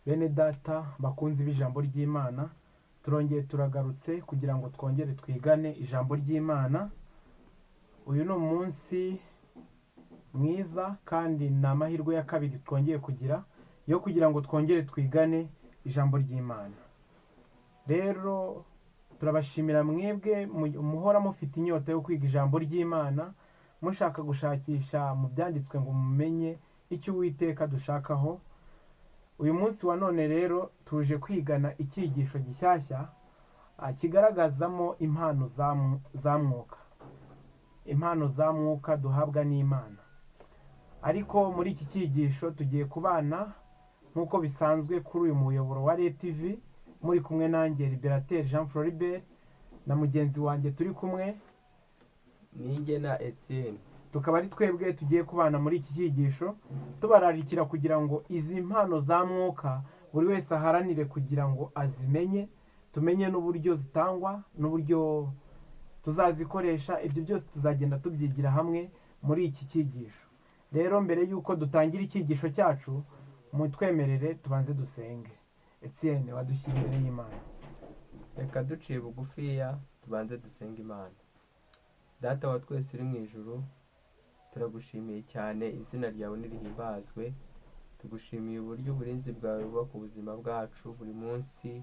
Bene data bakunzi b'ijambo ry'Imana, turongeye turagarutse kugira ngo twongere twigane ijambo ry'Imana. Uyu ni umunsi mwiza kandi ni amahirwe ya kabiri twongeye kugira yo kugira ngo twongere twigane ijambo ry'Imana. Rero turabashimira mwebwe muhora mufite inyota yo kwiga ijambo ry'Imana, mushaka gushakisha mu byanditswe ngo mumenye icyo Uwiteka dushakaho. Uyu munsi wa none rero tuje kwigana icyigisho gishyashya kigaragazamo impano za mwuka, impano za mwuka duhabwa n'Imana. Ariko muri iki cyigisho tugiye kubana nk'uko bisanzwe kuri uyu muyoboro wa RTV, muri kumwe nanjye Liberateur Jean Floribert na mugenzi wanjye turi kumwe Niyigena Etienne. Tukaba ari twebwe tugiye kubana muri iki cyigisho, tubararikira kugira ngo izi mpano za mwuka buri wese aharanire kugira ngo azimenye, tumenye n'uburyo zitangwa n'uburyo tuzazikoresha. Ibyo byose tuzagenda tubyigira hamwe muri iki cyigisho. Rero mbere y'uko dutangira icyigisho cyacu, mutwemerere tubanze dusenge. Etienne, wadushyira imbere y'Imana. Reka duciye bugufiya tubanze dusenge Imana. Data wa twese uri mu ijuru, turagushimiye cyane, izina ryawe nirihimbazwe. Tugushimiye uburyo uburinzi bwawe buba ku buzima bwacu buri munsi,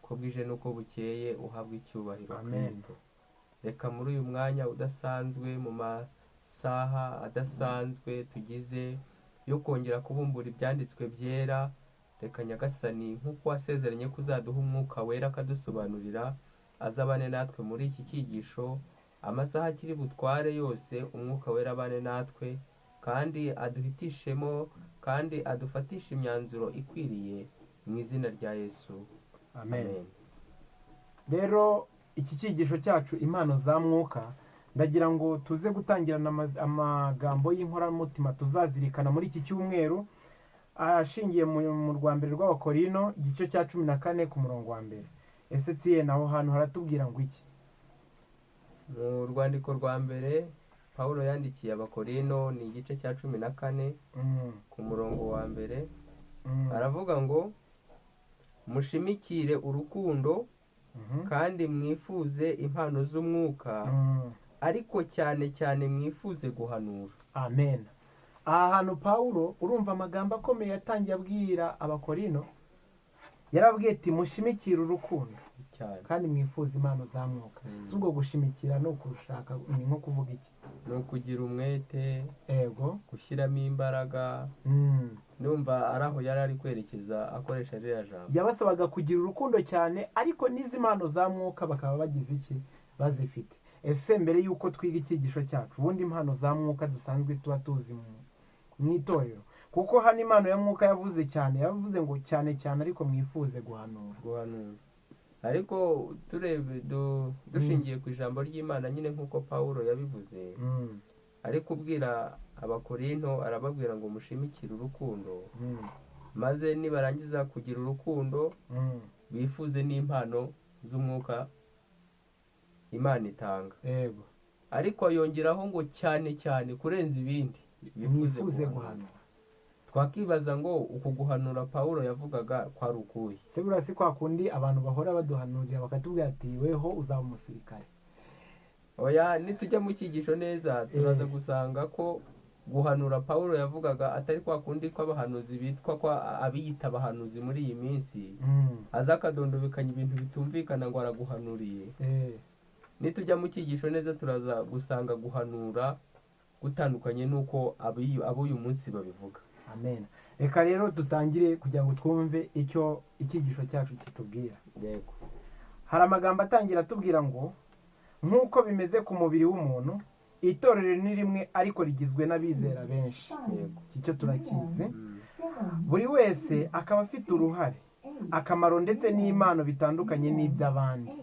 uko bwije n'uko bukeye. Uhabwa icyubahiro. Amen. Kristo, reka muri uyu mwanya udasanzwe, mu masaha adasanzwe tugize yo kongera kubumbura ibyanditswe byera, reka Nyagasani, nk'uko wasezeranye ko uzaduha Umwuka Wera akadusobanurira, azabane natwe muri iki cyigisho. Amasaha akiri butware yose, Umwuka Wera abane natwe kandi aduhitishemo kandi adufatishe imyanzuro ikwiriye, mu izina rya Yesu. Amen. Rero iki cyigisho cyacu, impano za mwuka, ndagira ngo tuze gutangirana amagambo y'inkoramutima tuzazirikana muri iki cyumweru, ashingiye mu rwa mbere rw'Abakorino, igice cya 14 ku murongo wa mbere. Ese Etienne, aho hantu haratubwira ngo iki? Mu rwandiko rwa mbere Pawulo yandikiye Abakorino, ni igice cya 14 ku murongo wa mbere. Aravuga ngo: "Mushimikire urukundo kandi mwifuze impano z'umwuka, ariko cyane cyane mwifuze guhanura." Amen. Aha hantu Pawulo, urumva amagambo akomeye yatangiye abwira Abakorino. Yarabwiye ati: "Mushimikire urukundo cyane kandi mwifuze impano za mwuka." Si ubwo gushimikira ni ukurushaka, ni nko kuvuga iki? Ni ukugira umwete, gushyiramo imbaraga. Ndumva ari aho yari ari kwerekeza akoresha ririya jambo. Yabasabaga kugira urukundo cyane, ariko n'izi mpano za mwuka bakaba bagize iki? Bazifite. Ese mbere y'uko twiga icyigisho cyacu, ubundi impano za mwuka dusanzwe tuba tuzi mu itorero, kuko hano impano ya mwuka yavuze cyane, yavuze ngo cyane cyane ariko mwifuze guhanura. Guhanura. Ariko turebe dushingiye ku ijambo ry'Imana nyine, nk'uko Pawulo yabivuze, ari kubwira Abakorinto, arababwira ngo mushimikire urukundo, maze nibarangiza kugira urukundo bifuze n'impano z'umwuka Imana itanga. Ariko yongeraho ngo cyane cyane kurenza ibindi mwifuze guhanura. Guhanura. Twakibaza ngo uku guhanura Pawulo yavugaga kwari ukuhe? Se buriya si kwa kundi abantu bahora baduhanurira bakatubwira ati: "Weho uzaba umusirikare"? Oya, nitujya mu cyigisho neza turaza gusanga ko guhanura Pawulo yavugaga atari kwa kundi kw'abahanuzi bitwa kwa abiyita abahanuzi muri iyi minsi, aza akadondobekanya ibintu bitumvikana ngo araguhanuriye. Nitujya mu cyigisho neza turaza gusanga guhanura gutandukanye n'uko ab'uyu munsi babivuga. Amen. Reka rero dutangire kugira ngo twumve icyo icyigisho cyacu kitubwira. Yego. Hari amagambo atangira atubwira ngo: "Nk'uko bimeze ku mubiri w'umuntu, itorero ni rimwe ariko rigizwe n'abizera benshi." Iki cyo turakizi. "Buri wese akaba afite uruhare, akamaro ndetse n'impano bitandukanye n'iby'abandi.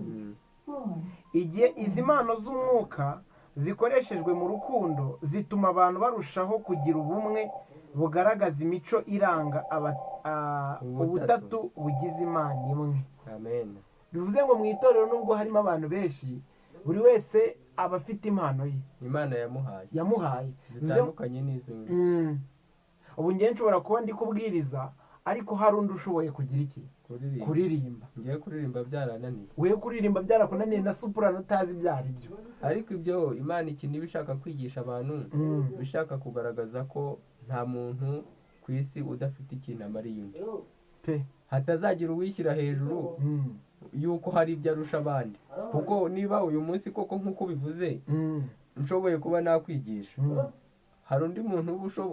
Igihe izi mpano z'umwuka zikoreshejwe mu rukundo, zituma abantu barushaho kugira ubumwe bugaragaza imico iranga Ubutatu. ubutatu bugize Imana imwe." Amen. Bivuze ngo mu itorero, nubwo harimo abantu benshi, buri wese aba afite impano ye Imana yamuhaye yamuhaye. Bivuze zitandukanye n'iz'undi. Ubu njye nshobora kuba ndi kubwiriza. Ariko hari undi ushoboye kugira iki? Kuririmba. Kuririmba. Ngiye kuririmba byarananiye. We kuririmba byarakunaniye na soprano utazi ibyo ari byo. Ariko ibyo Imana ikintu iba ishaka kwigisha abantu, iba ishaka kugaragaza ko nta muntu ku isi udafite ikintu amariye undi. Pe. Hatazagira uwishyira hejuru yuko hari ibyo arusha abandi, kuko niba uyu munsi koko nk'uko bivuze nshoboye kuba nakwigisha, hari undi muntu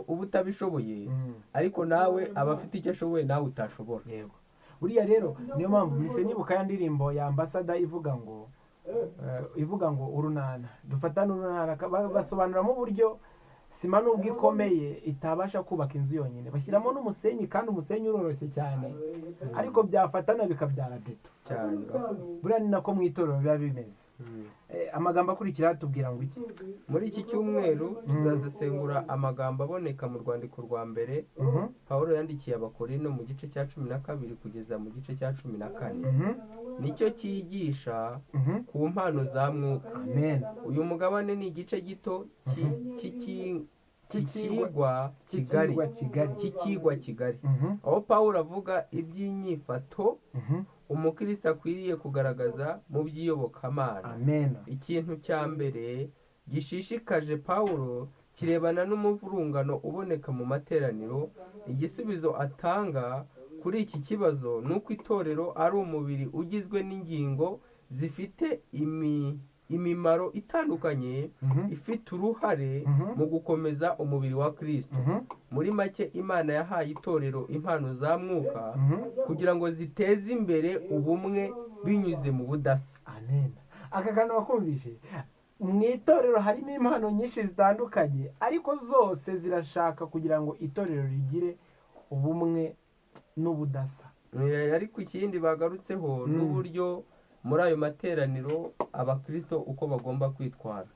uba utabishoboye, ariko nawe aba afite icyo ashoboye nawe utashobora. Yego, buriya rero niyo mpamvu mpise nibuka ya ndirimbo ya Ambasada ivuga ngo urunana dufatane urunana. Basobanuramo uburyo sima nubwo ikomeye itabasha kubaka inzu yonyine, bashyiramo n'umusenyi, kandi umusenyi uroroshye cyane, ariko byafatana bikabyara beto. Cyane, urakoze. Buriya ni nako mu itorero biba bimeze. Amagambo akurikira atubwira ngo iki? Muri iki cyumweru tuzasesengura amagambo aboneka mu rwandiko rwa mbere Pawulo yandikiye Abakorino mu gice cya 12 kugeza mu gice cya 14. Nicyo cyigisha ku mpano za mwuka. Amen. Uyu mugabane ni igice gito cy'ikigwa kigari. Cy'ikigwa kigari. Cy'ikigwa kigari, aho Pawulo avuga iby'inyifato umukristo akwiriye kugaragaza mu by'iyobokamana. Amen. Ikintu cya mbere gishishikaje Pawulo kirebana n'umuvurungano uboneka mu materaniro. Igisubizo atanga kuri iki kibazo ni uko itorero ari umubiri ugizwe n'ingingo zifite imimaro itandukanye, ifite uruhare mu gukomeza umubiri wa Kristo. Muri make, Imana yahaye itorero impano za mwuka kugira ngo ziteze imbere ubumwe binyuze mu budasa. Amen. Aka kantu wakumvishe, mu itorero harimo impano nyinshi zitandukanye, ariko zose zirashaka kugira ngo itorero rigire ubumwe n'ubudasa. Ariko ikindi bagarutseho n'uburyo muri ayo materaniro abakristo uko bagomba kwitwara.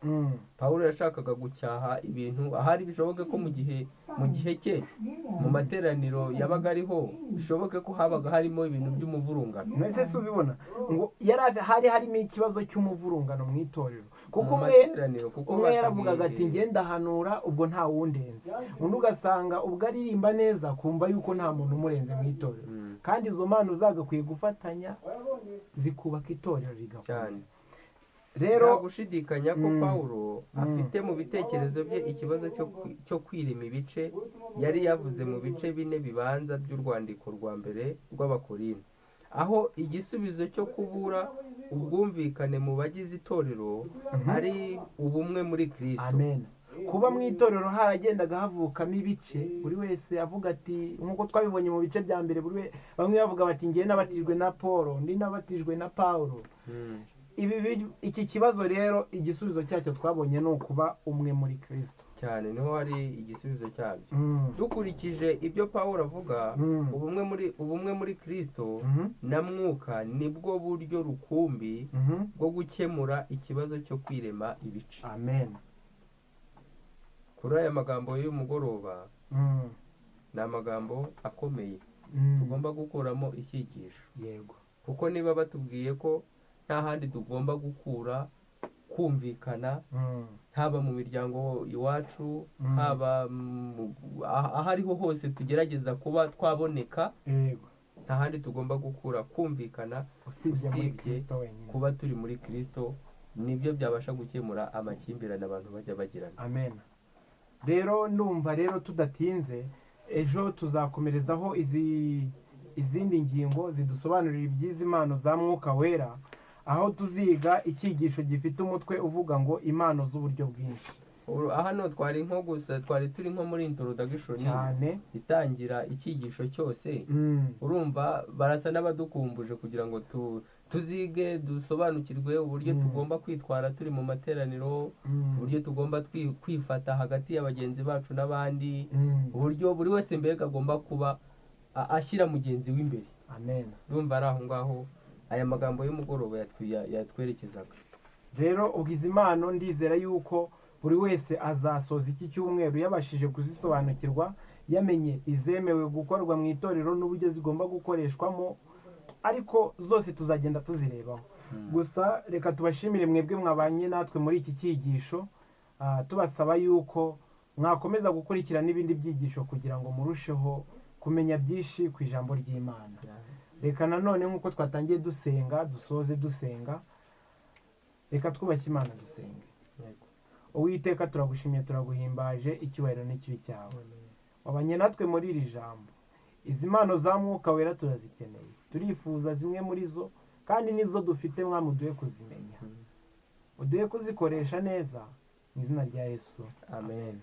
Pawulo yashakaga gucyaha ibintu ahari bishoboke ko mu gihe cye mu materaniro yabaga ariho, bishoboke ko habaga harimo ibintu by'umuvurungano. Mbese si ubibona ngo yari hari harimo ikibazo cy'umuvurungano mu itorero, kuko mu umwe materaniro, kuko umwe yaravugaga ati batubwiye- ngenda hanura ubwo nta wundenze, undi ugasanga ubwo aririmba neza kumva yuko nta muntu umurenze mu itorero. Kandi izo mpano zagakwiye gufatanya zikubaka itorero rigakura. Cyane. Rero nta gushidikanya ko Pawulo afite mu bitekerezo bye ikibazo cyo kwirema ibice yari yavuze mu bice bine bibanza by'urwandiko rwa mbere rw'Abakorinto, aho igisubizo cyo kubura ubwumvikane mu bagize itorero ari ubumwe muri Kristo. Amen. Kuba mu itorero haragendaga havukamo ibice, buri wese avuga ati, nk'uko twabibonye mu bice bya mbere, buri bamwe bavuga bati ngewe nabatijwe na Paul, undi nabatijwe na Paulo. Iki kibazo rero igisubizo cyacyo twabonye ni ukuba umwe muri Kristo. Cyane, niho hari igisubizo cyabyo. Dukurikije ibyo Pawulo avuga, ubumwe muri Kristo na mwuka nibwo buryo rukumbi bwo gukemura ikibazo cyo kwirema ibice. Amen. Kuri aya magambo y'umugoroba, ni amagambo akomeye tugomba gukuramo icyigisho, kuko niba batubwiye ko nta handi tugomba gukura kumvikana, haba mu miryango iwacu, haba aho ariho hose tugerageza kuba twaboneka, nta handi tugomba gukura kumvikana usibye muri usibye Kristo wenyine. Kuba turi muri Kristo nibyo byabasha gukemura amakimbirane abantu bajya bagirana. Amen. Rero ndumva rero tudatinze, ejo tuzakomerezaho izindi ngingo zidusobanurira iby'izi impano za Mwuka Wera, aho tuziga icyigisho gifite umutwe uvuga ngo impano z'uburyo bwinshi. Ubu hano twari nko gusa twari turi nko muri introduction Cyane. itangira icyigisho cyose. Urumva barasa n'abadukumbuje kugira ngo tuzige dusobanukirwe uburyo tugomba kwitwara turi mu materaniro, uburyo tugomba kwifata hagati ya bagenzi bacu n'abandi, uburyo buri wese mbega agomba kuba ashyira mugenzi we imbere. Amen. Ndumva ari aho ngaho aya magambo y'umugoroba yatwerekezaga. Rero ubwo izi impano ndizera yuko buri wese azasoza iki cyumweru yabashije kuzisobanukirwa, yamenye izemewe gukorwa mu itorero n'uburyo zigomba gukoreshwamo, ariko zose tuzagenda tuzirebaho. Gusa reka tubashimire mwebwe mwabanye natwe muri iki cyigisho, tubasaba yuko mwakomeza gukurikira n'ibindi byigisho kugira ngo murusheho. kumenya byinshi ku ijambo ry'Imana. Reka nanone nk'uko twatangiye dusenga, dusoze dusenga. Reka twubashye Imana dusenge. Uwiteka, turagushimye, turaguhimbaje, icyubahiro n'ikibi cyawe. Wabanye natwe muri iri jambo. Izi mpano za Mwuka Wera turazikeneye, turifuza zimwe muri zo, kandi nizo dufite, Mwami, uduhe kuzimenya, uduhe kuzikoresha neza, mu izina rya Yesu. Amen.